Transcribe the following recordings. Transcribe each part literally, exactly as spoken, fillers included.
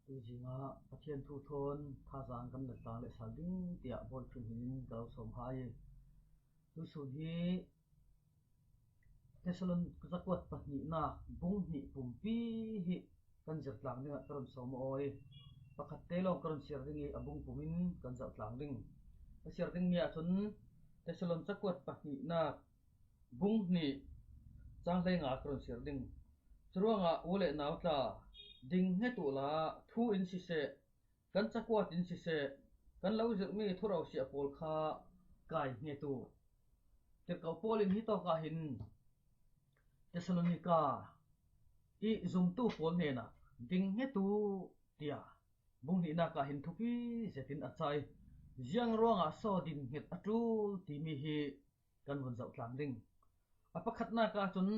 Tuzingah Pathian thu thawn thazaang kan let tlang leh sal ding tiah Bawi Khrih hmingin ka lo sawm hai. Tusun hi Thessalon cakuat pahnihnak bung hnih pumpi hi kan zir tlang dingah ka run sawm aw i, pakhat te lawng ka run siar ding i, a bung pumin kan zoh tlang ding. Ka siar ding mi ahcun Thessalon cakuat pahnihnak bung hnih cang hleinga ka run siar ding. Curuangah u le nau tla, ding hnget uhla, thu in siseh, kan cakuat in siseh, kan lo zirhmi thurau siah pawl kha kai hnget uh. Tirhkoh Paul in hitawk ah hin Thessalonika i zumtu pawl hnenah ding hnget uh tiah bung hnihnak ah hin thupi zetin a cai. Ziang ruangah saw din hnget a ṭul timi hi kan vun zoh tlang ding. A pakhatnak ahcun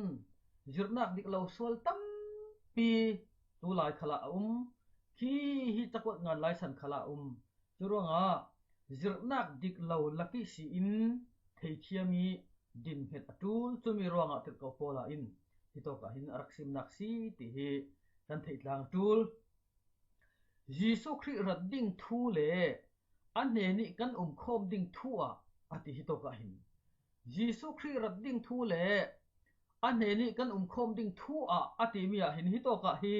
zirhnak dik lo sual tampi tulai khalah a um. Khi hi cakuat ngan lai san khalah a um. Curuangah zirhnak dik lo lak ihsi in theithiam i din hnget a ṭul. Cumi ruangah tirhkoh Paula in hitawk ah hin a rak simnak si ti hi kan theih tlang a ṭul. Jesuh Khrih rat ding thu le a hnenih kan umkhawm ding thu ah a ti hitawk ah hin. Jesuh Khrih rat ding thu le a hnenih kan umkhawm ding thu ah a timi ah hin hitawk ah hi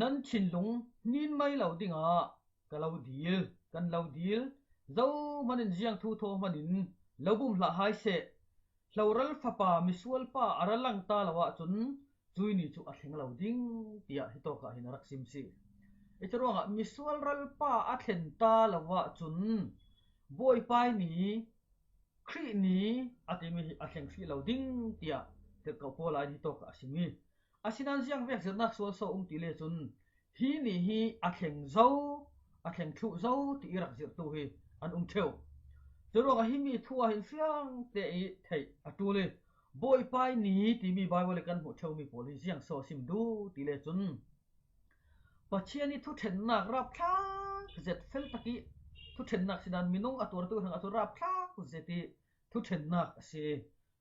nan thinlung hnin mai lo dingah ka lo dil, kan lo dil. Zohman in ziang thu thaw hman in lo bum hlah hai seh. Hloral fapa, misual pa a ra lang ta lo ahcun cui ni cu a thleng lo ding, tiah hitawk ah hin a rak sim si. Curuangah misual ralpa a thlen ta lo ahcun Bawipa ni, Khrih ni a timi hi a thleng hrih lo ding, tiah tirhkoh Paula in hitawk ah a sim i, asinain ziang vek zirhnak sual so um ti le cun hi ni hi a thleng zo, a thleng thluh zo ti i rak zirhtu hi an um ṭheu. Curuangah himi thu ah hin fiang te i theih a ṭul i, Bawipa ni timi Baibal i kan hmuh ṭheumi pawl hi ziang so a sim duh ti le cun, Pathian i thuṭhennak rapthlak zet fel tak i thuṭhennak sinan minung a tuartu hrangah cun rapthlak zet i thuṭhennak a si.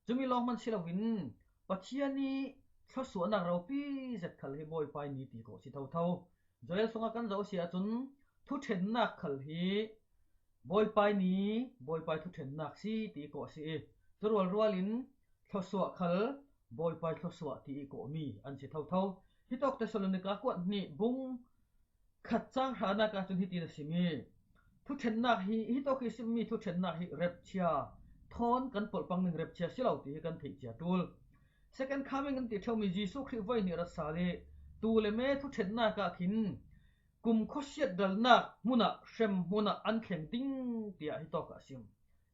Cumi lawng hman si loin Pathian i thluasuahnak ropi zet khal hi Bawipa ni ti kawh si thotho. Joel sungah kan zoh a si ahcun thuṭhennak khal hi Bawipa ni, Bawipa thuṭhennak si ti kawh si i, cu rualrual in thluasuah khal Bawipa thluasuah ti i kawhmi an si thotho. Hitawk Thessalonika kuat hnih bung khat cang hranak ahcun hitin a simi, thuṭhennak hi, hitawk hi simmi thuṭhennak hi rapture, thawn kan polh pang ning rapture si lo ti hi kan theih cia ṭul. Second coming kan ti ṭheumi Jesuh Khrih voi hnih rat sal i tu le me thuṭhennak ah khin kum khuasiat dalnak hmunah, hrem hmunah an thleng ding, tiah hitawk ah a sim.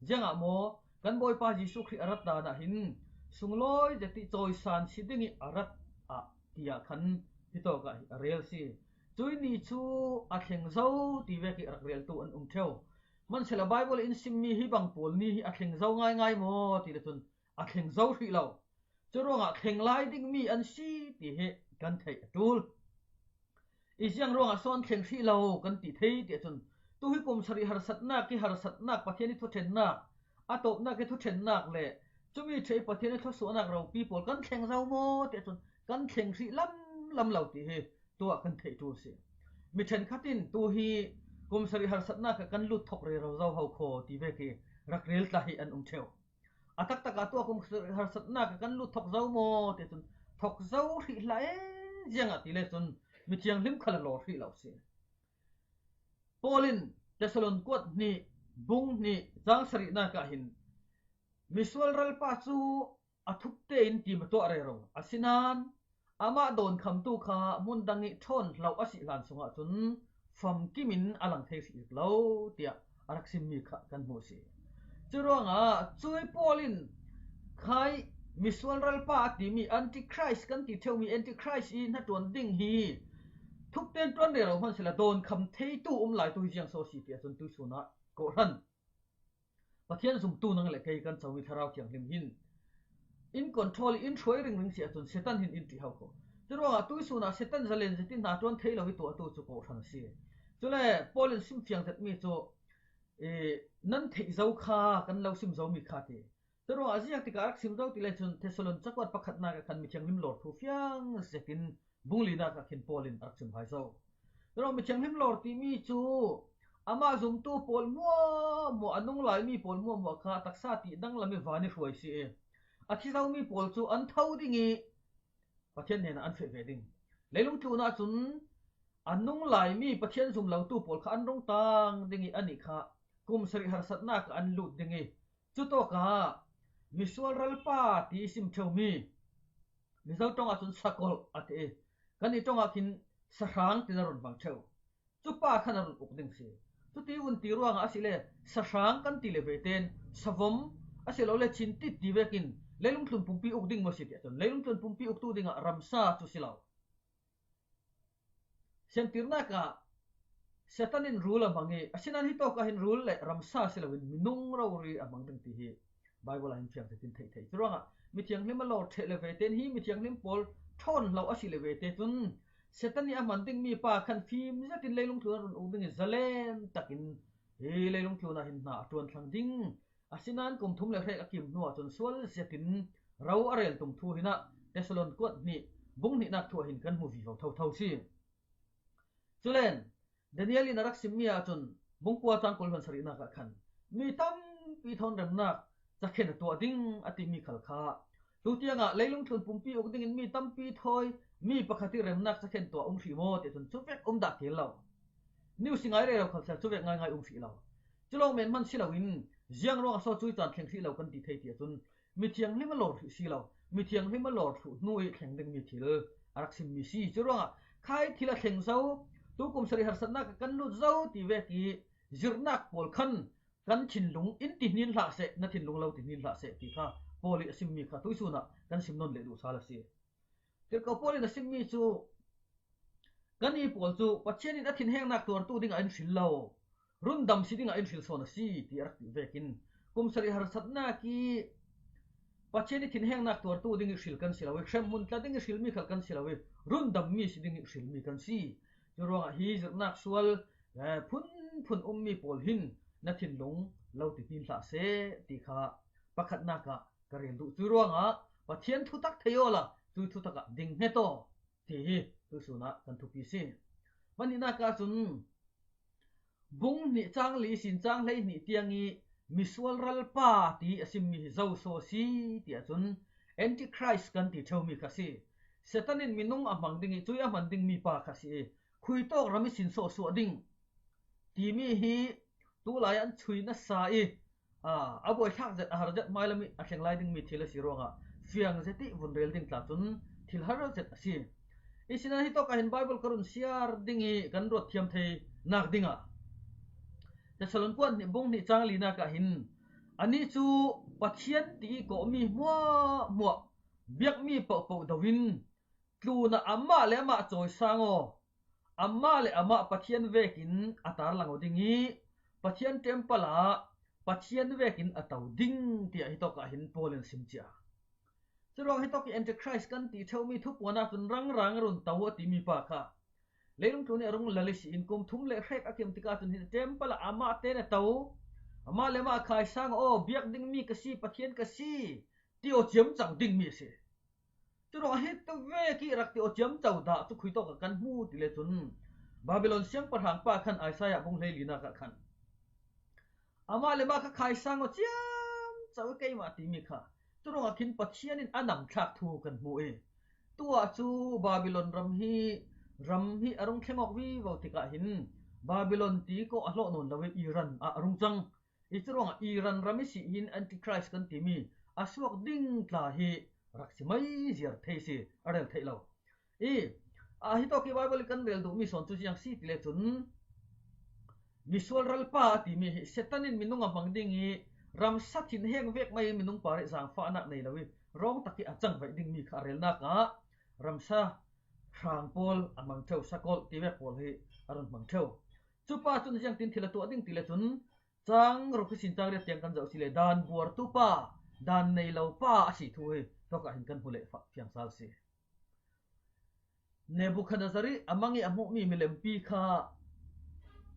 Ziangah maw? Kan Bawipa Jesuh Khrih a rat dan ah hin sunglawi zet i cawisan si ding i a rat ah, tiah khan hitawk ah a rel si. Cui ni cu a thleng zo ti vek i a rak reltu an um ṭheu. Hmansehla Baibal in simmi hi bang pawl ni hi a thleng zo ngaingai maw ti le cun a thleng zo hrih lo. Curuangah thleng lai dingmi an si ti hi kan theih a ṭul. I ziang ruangah so an thleng hrih lo kan ti thei ti ahcun, tu hi kum sarih harsatnak i harsatnak, Pathian i thuṭhennak, a tawpnak i thuṭhennak le cumi ṭheh i Pathian i thluasuahnak ropi pawl kan thleng zo maw ti ahcun kan thleng hrih lam lam lo ti hi tuah kan theih ṭul si. Mi ṭhenkhat in tu hi kum sarih harsatnak ah kan lut thok rero zo ho khaw ti vek i rak rel tla hi an um ṭheu. A taktak ah tuah kum harsatnak ah kan lut thok zo maw ti cun thok zo hrih hlah e, ziangah ti le cun mithianghlim khal a lawr hrih lo si. Paul in Thessalon kuat hnih, bung hnih, cang sarihnak ah hin misual ralpa cu a thuk tein tim a tuah rero. Asinain amah dawnkhamtu kha hmun dang i ṭhawn hloh a sih hlan sungah cun famkim in a lang thei hrih lo, tiah a rak simmi kha kan hmuh si. Curuangah cui Paul in khai misual ralpa a timi Antichrist kan ti ṭheumi Antichrist i hnaṭuan ding hi thuk tein ṭuan rero hmansehla dawnkham theitu um laitu hi ziang so si ti ahcun tuisun ah kawhhran Pathian zumtu nang le kei kan comi Thlarau Thianghlim hin in control i in hruai ringring si ahcun Satan hin in ṭih ho ko. Curuangah tuisun ah Satan zalen zetin hna ṭuan thei lo i tuahtu cu kawhhran a si. Cule Paul in simfiang zetmi cu, eh, nan theih zo kha kan lo sim zomi kha ti. Curuangah ziang tikah a rak sim zo ti le cun Thessalon cakuat pakhatnak ah khan mithianghlim lawr thu fiang zetin bung linak ah khin Paul in a rak sim hai zo. Curuang mithianghlim lawr timi cu amah zumtu pawl hmuahhmuah, a nung laimi pawl hmuahhmuah kha taksa ti dang lam i van i hruai si i, a thi zomi pawl cu an tho ding i Pathian hnenah an feh ve ding. Leilung tlun ahcun a nung laimi Pathian zum lotu pawl kha an rung tang ding i, anih kha kum sarih harsatnak ah an lut ding i, cutawkah misual ralpa ti i sim ṭheumi, Mizo ṭongah cun sakolh a ti i, kannih ṭongah khin sahrang tin a run hmang ṭheu. Cupa khan a run uk ding si. Cuti vun ti ruangah a si le, sahrang kan ti le ve tein savom a si lo le, chintit ti vekin leilung tlun pumpi uk ding maw si tiah cun, leilung tlun pumpi uktu dingah ramsa cu si lo. Siantirnak ah Satan in rul a hmang i, asinain hitawk ah hin rul le ramsa si loin minung rori a hmang ding ti hi Baibal ah hin fiang zetin theih theih. Curuangah mithianghlim a lawr ṭheh le ve tein hi mithianghlim pawl ṭhawn lo a si le ve te cun Satan i a hman dingmi pa khan fim zetin leilung tlun a run uk ding i, zalen takin hi leilung tlun ah hin hna a ṭuan thlang ding. Asinain kum thum le hrek a kim hnu ahcun sual zetin ro a rel tung thu hinah Tesalon kuat hnih bung hnihnak thu ah hin kan hmu vivo thotho si. Culen Daniel in a rak simmi ahcun bung kua cang kul hluan sarihnak ah khan mi tampi thawn remnak cakhen a tuah ding a timi khal kha, tutiangah leilung tlun pumpi uk dingin mi tampi thawi mi pakhat i remnak cakhen tuah um hrih maw tiah cun cuvek um dah keel lo. News i ngai rero khal sia cuvek ngaingai um hrih lo. Cu lawng men hman si loin ziang ruangah saw cui caan thleng hrih lo kan ti thei tiah cun mithianghlim a lawr hrih si lo, mithianghlim a lawr thluh hnu i thleng dingmi thil a rak simmi si. Curuangah khai thil a thleng zo, tukum sarih harsatnak ah kan lut zo ti vek i zirhnak pawl khan kan thinlung in ti hnin hlah seh, na thinlung lo ti hnin hlah seh ti kha Paul i a simmi kha tuisun ah kan sim nawn leh duh sal a si. Tirhkoh Paul in a simmi cu, kannih pawl cu Pathian in a thinhengnak tuartu dingah in hril lo, rundam si dingah in hril sawn a si, ti a rak ti vekin, kum sarih harsatnak i Pathian i thinhengnak tuartu ding i hril kan si lo i, hremhmun tla ding i hrilmi khal kan si lo i, rundammi si ding i hrilmi kan si. Curuangah hi zirhnak sual, eh, phunphun ummi pawl hin na thinlung lo ti hnin hlah seh, ti kha pakhatnak ah ka rel duh. Curuangah Pathian thutak thei awla cui thutak ah ding hnget aw, ti hi tuisun ah kan thupi si. Hmanihnak ahcun bung hnih cang li sin cang hleihnih tiang i misual ralpa ti a simmi hi zo saw a si ti ahcun Antichrist kan ti ṭheumi kha si. Satan in minung a hmang ding i cui a hman dingmi pa kha si i, khuitawk ram i sin sawhsuah ding timi hi tulai an chui nasa i, aa, a buaithlak zet, a har zet, hmailam i a thleng lai dingmi thil a si ruangah fiang zet i vun rel ding tla cun thil har zet a si. I sinah hitawk ah hin Baibal ka run siar ding i kan ruat thiam theinak dingah Tesalon kuat hnih bung hnih cang linak ah hin, anih cu Pathian ti i kawhmi hmuahhmuah biakmi pohpoh do in tlunah amah le amah cawisang aw, amah le amah Pathian vekin a tarlang aw ding i Pathian temple ah Pathian vekin a to ding, tiah hitawk ah hin Paul in sim cia. Curuang hitawk i Antichrist kan ti ṭheumi thupuan ah cun rangrang a run to a timi pa kha leilung tlun i a rung lal i si in kum thum le hrek a kim tikah cun hin temple ah amah tein a to, amah le amah khaisang aw, biak dingmi ka si, Pathian ka si, ti aw ciamco dingmi a si. Curuangah hi tu vek i rak ti aw ciamco dah cu khuitawk ah kan hmu ti le cun Babilon siangpahrang pa khan Isaiah bung hleilinak ah khan amah le amah kha khaisang aw ciamco i keimah timi kha curuangah khin Pathian in a namthlak thu kan hmu i tuah cu Babilon ram hi ram hi a rung thleng awk vivo tikah hin Babilon ti kawh a hlawh nawn lo i Iran ah a rung cang. I curuangah Iran ram i si hin Antichrist kan timi a suak ding tla hi rak si mai ziar thei si, a rel theih lo. I, a hitawk i Baibal i kan rel duhmi sawn cu ziang si ti le cun misual ralpa a timi hi Satan in minung a hmang ding i ramsa thinheng vek mai minung par i zangfahnak nei lo i rawng tak i a cangvaih dingmi kha a relnak ah ramsa hrang pawl a hmang ṭheu, sakolh ti vek pawl hi a run hmang ṭheu. Cupa cun ziangtin thil a tuah ding ti le cun cang ruk ihsin cang riat tiang kan zoh si le, dan buartu pa, dan nei lo pa a si thu hi tawkah hin kan hmu leh fa-, fiang sal si. Nebukhadnezzar i a mang i a hmuhmi milempi kha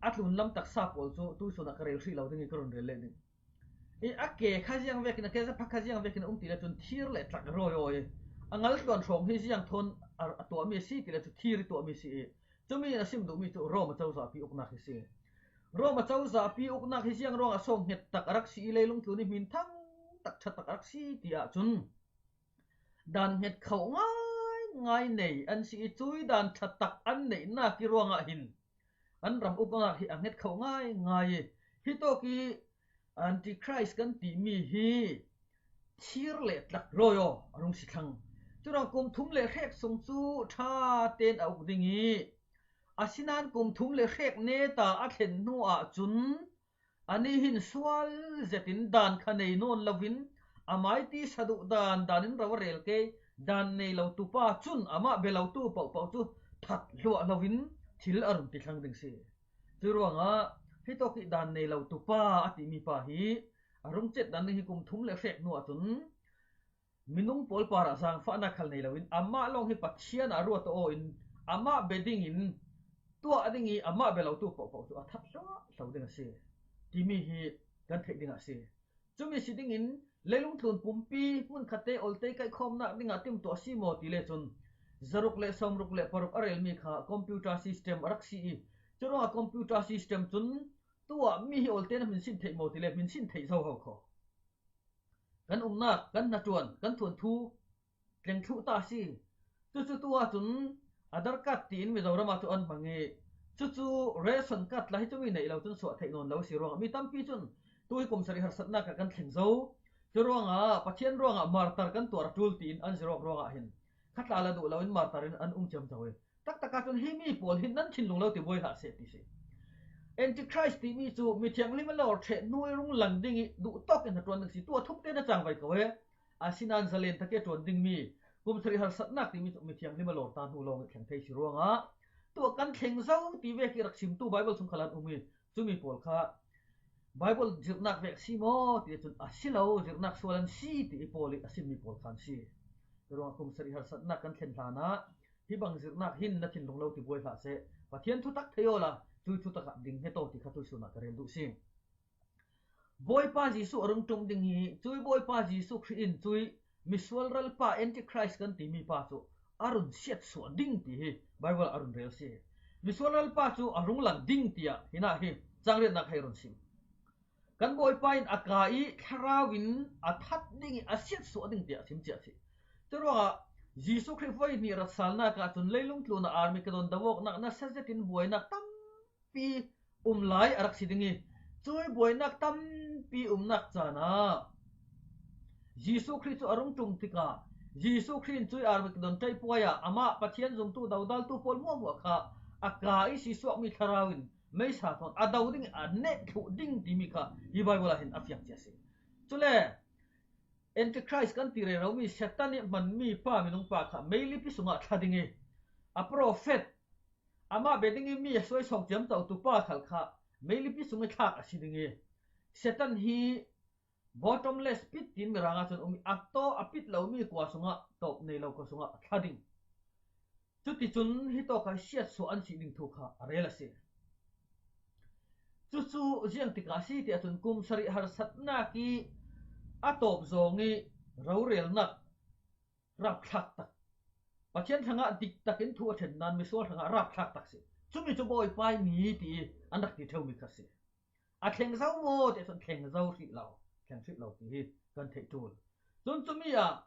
a tlunlam taksa pawl cu tuisun ah ka rel hrih lo ding i ka run rel leh ding. I a ke kha ziang vekin, a ke zapha kha ziang vekin a um ti le cun thir le tlak rawi aw i a ngal tluan hrawng hi ziang thawn a, a tuahmi a si ti le cu thir i tuahmi si i Cumi a sim duhmi cu Roma cozahpi uknak hi si. Roma cozahpi uknak hi ziang ruangah sawmhnget tak a rak si i leilung tlun i hmin thang tak ṭha tak a rak si ti ahcun dan hnget kho ngaingai nei an si i cui dan ṭha tak an neihnak i ruangah hin an ram uknak hi a hnget kho ngaingai i hitawk i Antichrist kan timi hi thir le tlak rawi aw a rung si thlang. Curuang kum thum le hrek sung cu ṭha tein a uk ding i asinain kum thum le hrek neta a thlen hnu ahcun anih hin sual zetin dan kha nei nawn loin a maiti saduh dan danin ro a rel ke dan nei lo tupa cun amah bia lotu pohpoh cu that hluah loin thil a run ti thlang ding si. Curuangah hitawk i dan nei lo tupa a timi pa hi a rung cet dan ding hi kum thum le hrek hnu ahcun minung pawl parah zaangfahnak khal nei loin amah lawng hi Pathian ah ruat aw in amah bia dingin tuah ding i amah bia lotu pohpoh cu a that hluahhlo ding a si timi hi kan theih ding a si. Cumi si dingin leilung tlun pumpi hmunkhatte olte kaihkhawmnak dingah timtuah a si maw ti le cun zaruk le sawmruk le paruk a relmi kha computer system a rak si i curuangah computer system cun tuah mi hi olte na hminsin theih maw ti le hminsin theih zo ho kho. Kan umnak, kan hnaṭuan, kan thuanthu tleng thluh ta a si. Cucu tu ahcun a darkat tiin Mizoram ah cu an hmang i cucu ration card la hi cumi neih lo cun suah theih nawn lo a si ruangah mi tampi cun tu hi kum sarih harsatnak ah kan thleng zo. Curuangah Pathian ruangah martar kan tuar a ṭul tiin an zirawk ruangah hin khatla la duh loin martar in an um ciamco i taktak ahcun hi mi pawl hi nan thinlung lo ti buai hlah seh ti si. Antichrist timi cu mithianghlim a lawr ṭheh hnu i rung lang ding i duhtawk in hnaṭuan ding si. Tu a thuk te na cang vai ko e. Asinain zalen thak i a ṭuan dingmi kum sarih harsatnak timi cu mithianghlim a lawr ta hnu lawng i thleng thei si ruangah tu a kan thleng zo ti vek i rak simtu Baibal chung khal an um i cumi pawl kha Baibal zirhnak vek si maw ti ahcun a si lo, zirhnak sual an si ti i pawl i a simmi pawl kha an si. Curuangah kum sarih harsatnak kan thlen hlanah hi bang zirhnak hin na thinlung lo ti buai hlah seh. Pathian thutak thei awla cui thutak ah ding he taw ti kha tuisun ah ka rel duh si. Bawipa Jesuh a rung ṭum ding i cui Bawipa Jesuh Khrih in cui misual ralpa Antichrist kan timi pa cu a run siatsuah ding ti hi Baibal a run rel si. Misual ralpa cu a rung lang ding tiah hinah hi cangriatnak hei run sim. Kan Bawipa in a ka i thlarau in a that ding i a siatsuah ding tiah a sim cia si. Curuangah Jesuh Khrih voi hnih ratsalnak ahcun leilung tlun ah Armagedon dawawknak nasa zetin buainak tampi um lai a rak si ding i cui buainak tampi umnak caan ah Jesuh Khrih cu a rung ṭum tikah Jesuh Khrih in cui Armagedon ṭaipuai ah amah Pathian zumtu dodaltu pawl hmuahhmuah kha a ka i sisuakmi thlarau in meisa thawn a do ding i a neh thluh ding timi kha hi Baibal ah hin a fiang cia si. Cule Antichrist kan ti reromi Satan i hmanmi pa minung pa kha meilipi sungah thla ding i a profet amah bia ding i mi a suaisawng ciamcotu pa khal kha meilipi sung i thlak a si ding i Satan hi bottomless pit tiin Mirang ah cun um i a taw a pit lomi kua sungah tawp nei lo kua sungah a thla ding. Cuticun hitawk kha siatsuah an si ding thu kha a rel a si. Cucu ziang tikah a si ti ahcun kum sarih harsatnak i a tawp zawng i rorelnak rapthlak tak, Pathian hrangah dik takin thu a ṭhen nan misual hrangah rapthlak tak si. Cumi cu Bawipa i ni ti i an rak ti ṭheumi kha si. A thleng zo maw ti ahcun thleng zo hrih lo, thleng hrih lo ti hi kan theih ṭul. Cun cumi ah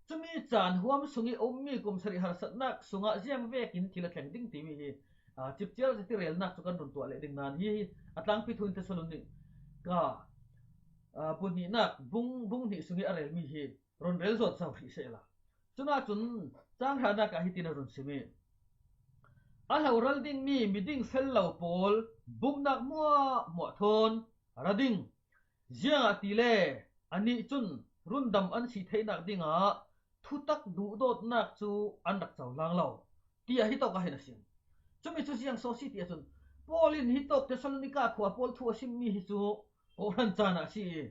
cumi caan huam sung i a ummi kum sarih harsatnak sungah ziang vekin thil a thleng ding timi hi, aa, cipcial zati relnak cu kan run tuah leh ding nan hi a tlangpi thu in Thesalonika, aa, buhnihnak bung, bung hnih sung i a relmi hi run rel zawt zo hrih sehla. Cunah cun cang hranak ah hitin a run sim i a hloral dingmi miding fel lo pawl bumnak hmuahhmuah thawn a ra ding. Ziangahtile anih cun rundam an si theinak dingah thutak duhdawtnak cu an rak cohlang lo, tiah hitawk ah hin a sim. Cumi cu ziang so si ti ahcun Paul in hitawk Thessalonika khua pawl thu a simmi hi cu kawhhran caan ah a si i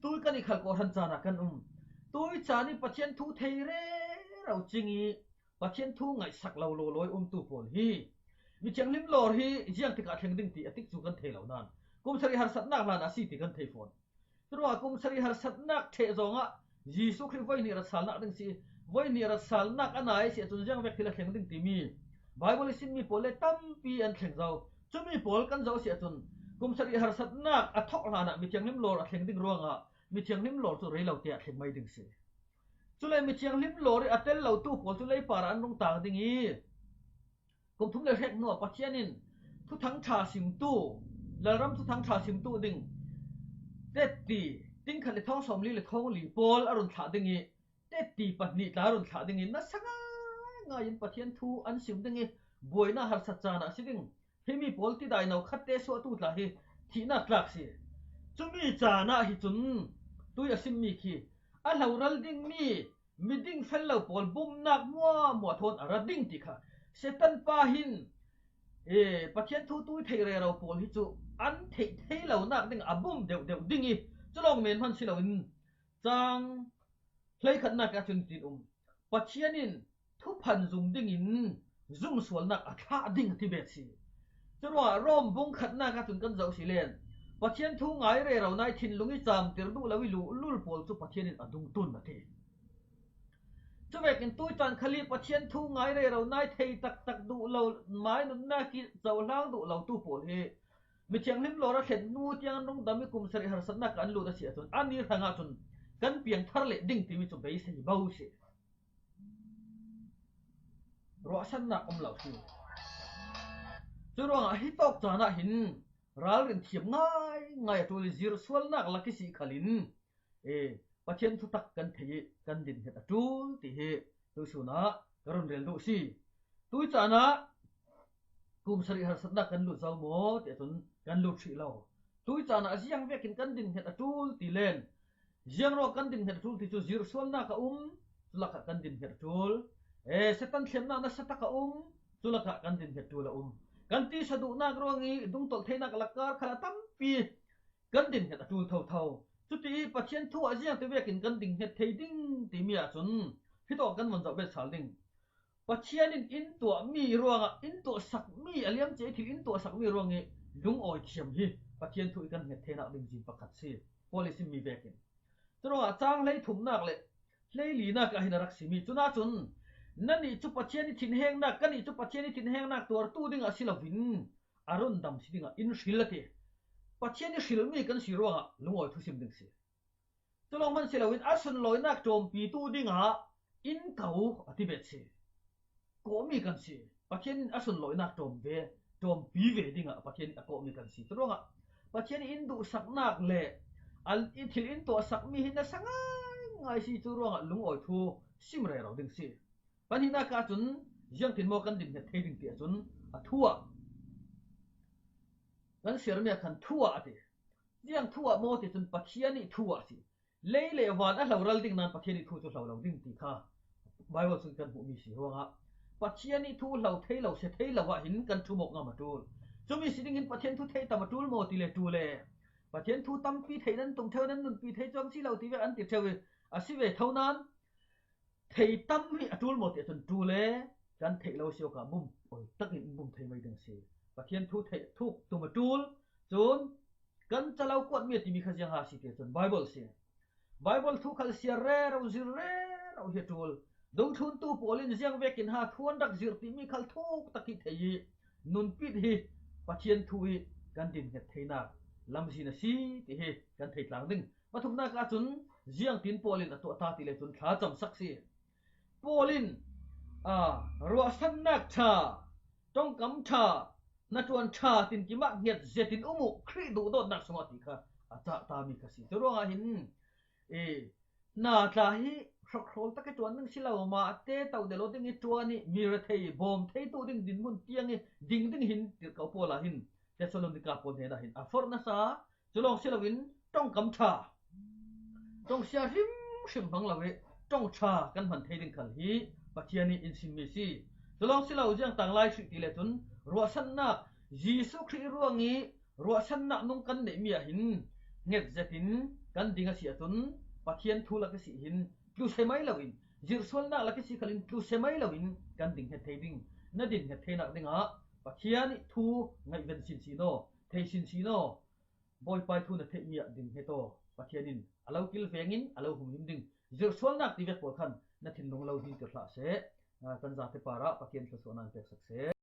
tui kan i khal kawhhran caan ah kan um. Tui caan i Pathian thu thei rero cing i Pathian thu ngaihsak lo lawlaw i umtu pawl hi mithianghlim lawr hi ziang tikah thleng ding ti a tikcu kan thei lo nan kum sarih harsatnak hlan a si ti kan thei fawn. Curuangah kum sarih harsatnak ṭheh zawngah Jesuh Khrih voi hnih ratsalnak ding si, voi hnih ratsalnak a nai si ahcun ziang vek thil a thleng ding timi Bible i sim mi pawl le tampi an thleng zo. Cumi pawl kan zoh si ahcun kum sarih harsatnak a thawk hlanah mithianghlim lawr a thleng ding ruangah mithianghlim lawr cu rei lo te ah thleng mai ding si. Cule mithianghlim lawr i a tel lotu pawl cu leipar ah an rung tang ding i, kum thum le hrek hnuah Pathian in thuthang ṭha simtu, lalram thuthang ṭha simtu ding tetti, tingkhat le thawng sawmli le thawng li pawl a run thlah ding i, tetti pahnih tla a run thlah ding i, nasa ngaingai in Pathian thu an sim ding i, buaina harsat caan ah si ding. Himi pawl tidai no khatte suahtu tla hi thihnak tlak si. Cumi caan ah hi cun tui a simmi khi a hloral dingmi miding fel lo pawl bumnak hmuahhmuah thawn a ra ding ti kha Satan pa hin, e, Pathian thu tui theih rero pawl hi cu an theih thei lonak ding a bum deuhdeuh ding i, culawng men hman si loin cang hleikhatnak ah cun tin um. Pathian in thuphan zung dingin zumsualnak a thlah ding a ti bet si. Curuangah Rom bung khatnak ah cun kan zoh si len, Pathian thu ngai rero nai thinlung i camtir duh lo i luhlul pawl cu Pathian in a dungtun a ti. Cuvekin tuicaan khal i Pathian thu ngai rero nai thei taktak duh lo, mai nunnak i cohlang duh lotu pawl hi mithianghlim lawr a thlen hnu tiang an rung dam i kum sarih harsatnak kan lut a si ahcun, ani hrangah cun kan piangthar leh ding timi cu beisei bo si. Ruahsannak um lo si. Curuangah hi tawk caan ah hin ralrin thiam ngaingai a ṭul i zirsualnak lak i si khalin, e, Pathian thutak kan thei i kan dinhnget a ṭul ti hi tuisun ah ka run rel duh si. Tuicaan ah kum sarih harsatnak kan lut zo maw ti ahcun kan lut hrih lo. Tuicaan ah ziang vekin kan dinhnget a ṭul ti len, ziang ruak kan dinhnget a ṭul ti cu zirsualnak a um, cu lakah kan dinhnget a ṭul. E, Satan thlemnak nasa tak a um, cu lakah kan dinhnget ṭul a um. Kan tisa duhnak ruang i dungtolh theinak lakkar khal a tampi kan dinhnget a ṭul thotho. Cuti i Pathian thu ah ziangti vekin kan dinhnget thei ding timi ahcun hi tawk kan von zoh bet sal ding. Pathian in in tuahmi ruangah, in tuahsakmi, a liamcia i thil in tuahsakmi ruang i lungawi thiam hi Pathian thu i kan hnget theinak ding zin pakhat si. Paul i simmi vekin. Curuangah cang hleithumnak le hleilinak ah hin a rak simi. Cunah cun, nannih cu Pathian i thinhengnak, kannih cu Pathian i thinhengnak tuartu dingah si loin, a rundam si dingah in hril a ti. Pathian i hrilmi kan si ruangah lungawi thusim ding si. Cu lawng hman si loin a sunlawinak ṭawmpitu dingah in ko a ti bet si. Kawhmi kan si. Pathian in a sunlawinak ṭawm ve, ṭawmpi ve dingah Pathian in a kawhmi kan si. Curuangah Pathian in duhsaknak le a, i thil in tuahsakmi hi nasa ngaingai si. Curuangah lungawi thu sim rero ding si. Pahnihnak ah cun ziangtin maw kan dinhnget thei ding ti ahcun a thu ah kan siarmi ah khan thu ah a ti. Ziang thu ah maw ti cun Pathian i thu ah si. Lei le van a hloral ding nain Pathian i thu cu hlo lo ding ti kha Bible sung kan hmuhmi si ruangah Pathian i thu hlo thei lo, sia thei lo ah hin kan ṭhum awk ngam a ṭul. Cumi si dingin Pathian thu theih tam a ṭul maw ti le ṭul e. Pathian thu tampi theih nan tum ṭheu, nan nunpi thei cuang si lo ti ve an ti ṭheu i a si ve tho nain thei tam hi a ṭul maw ti ahcun ṭul e, kan theih lo si awkah bum awi takin in bum thei mai ding a si. Pathian thu theih thuk tum a ṭul, cun kan calo kuatmi a timi kha ziang ha si ti ahcun Bible si. Bible thu khal siar rero, zir rero hi a ṭul. Dungthluntu pawl in ziang vekin ha thu an rak zir timi khal thuk tak hi thei i nunpit hi Pathian thu i kan dinhnget theinak lamzin a si ti hi kan thei tlang ding. Pathumnak ahcun ziangtin Paul in a tuah ta ti le cun thla camsak si. Paul in, aa, ruahsannak ṭha, ṭongkam ṭha, hnaṭuan ṭha tin kimah hnget zetin um uh Khrih duhdawtnak sungah ti kha a cah tami kha si. Curuangah hin, ee, hna tla hi hrokhrawl tak i ṭuan ding si lo, mah te to delo ding i ṭuan i mi rethei bawm theitu ding dinhmun tiang i ding ding hin tirhkoh Paul ah hin Thessalonika pawl hnenah hin a forh nasa. Cu lawng si loin ṭongkam ṭha, ṭongsia hrimhrim hmang lo i ṭong ṭha kan hman thei ding khal hi Pathian i in simmi si. Cu lawng si lo, ziang tanglai hrih ti le cun ruahsannak, Jesuh Khrih ruang i ruahsannak nung kan neihmi ah hin hnget zetin kan ding a si ahcun Pathian thu lak i si hin tlu se mai loin, zirsualnak lak i si khalin tlu se mai loin kan ding hnget thei ding. Na din hnget theinak dingah Pathian i thu ngaihven sinsin aw, thei sinsin aw. Bawipa i thu na theihmi ah ding hnget aw. Pathian in a lo kilveng in a lo humhim ding. Zirsualnak ti vek pawl khan na thinlung lo hnin tir hlah seh. Kan zate parah Pathian thluasuahna an peksak seh.